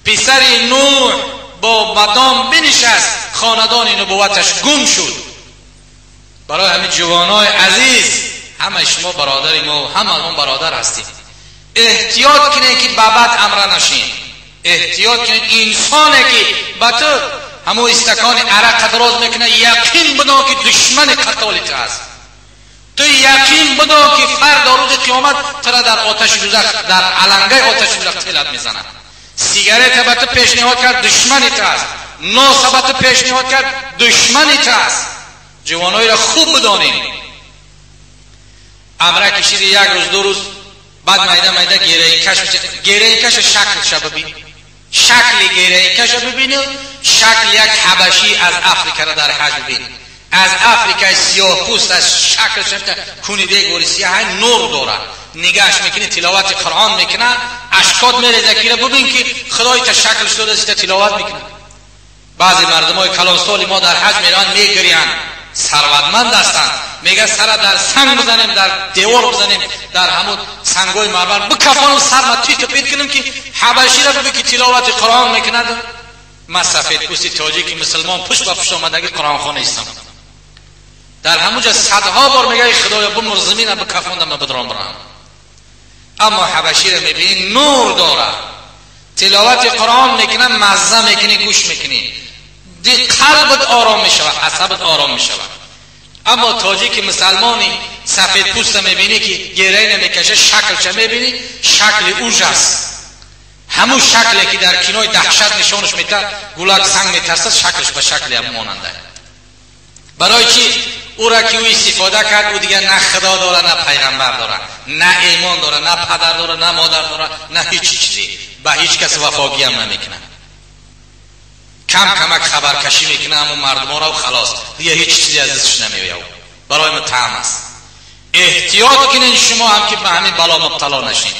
پسر نوح با مدام بنشست، خاندان نبوتش گم شد. برای همین جوانای عزیز، همه شما برادر ما و همه ما برادر هستیم، احتیاط کنید که به بد امر نشین. احتیاط کنید انسانه که به تو همو استکان عرق دراز میکنه، یقین بدان که دشمن قتال تو است. تو یقین بدان که فردا روز قیامت تو را در آتش دوزخ، در علنگه آتش دوزخ تلت میزند. سیگارت به تو پیشنهاد کرد، دشمن تو است. ناس به تو پیشنهاد کرد، دشمن تو است. جوانایی را خوب بدانیم. امره کشید یک روز دو روز بعد میده میده گیره کش میشه. گیره کش شکل شب ببین، شکل گیره کش ببینی، شکل یک حبشی از افریقا را در حج ببین، از افریقا سیاه پوست از شکلش کونیده گوری سیاه نور داره، نگاهش میکنی تلاوت قرآن میکنه، اشکات میریزه که ببین که خدای تا شکلش داده است تلاوت میکنه. بعضی مردمای کلانسال ما در حج میرن میگریان، ثروتمند هستند، میگه سر در سنگ بزنیم، در دیوار بزنیم، در همون سنگای مرمر بکفانم سر ما تیت پیت کنیم که حبشی را ببین که تلاوت قرآن میکند. ما سفید پوستی تاجیک مسلمان پشت به پشت آمدگی قرآن خوان هستم، در همونجا صدها بار میگه خدایا بمر زمینم بکفاندم من بدرام برم. اما حبشی را میبینی نور داره، تلاوت قرآن میکنه، مزه میکنی، گوش میکنی، دی قلبت آرام میشود، عصبت آرام میشود. اما تاجیک مسلمانی سفید پوست میبینی که گیره نمیکشه، شکلش میبینی، شکل اوج است، همون شکلی که در کینای دهشت نشانش میده، گولک سنگ میترسد، شکلش به شکل هم ماننده. برای چی؟ او را که او استفاده کرد، او دیگه نه خدا داره، نه پیغمبر داره، نه ایمان داره، نه پدر داره، نه مادر داره، نه هیچ چیزی، به هیچ کس وفاگی هم نمیکنه. کم کمک خبرکشی میکنه همون مردم ها را و خلاص، دیگه هیچ چیزی از دستش نمیاد. برای ما طعم است. احتیاط کنین شما هم که به همین بلا مبتلا نشین.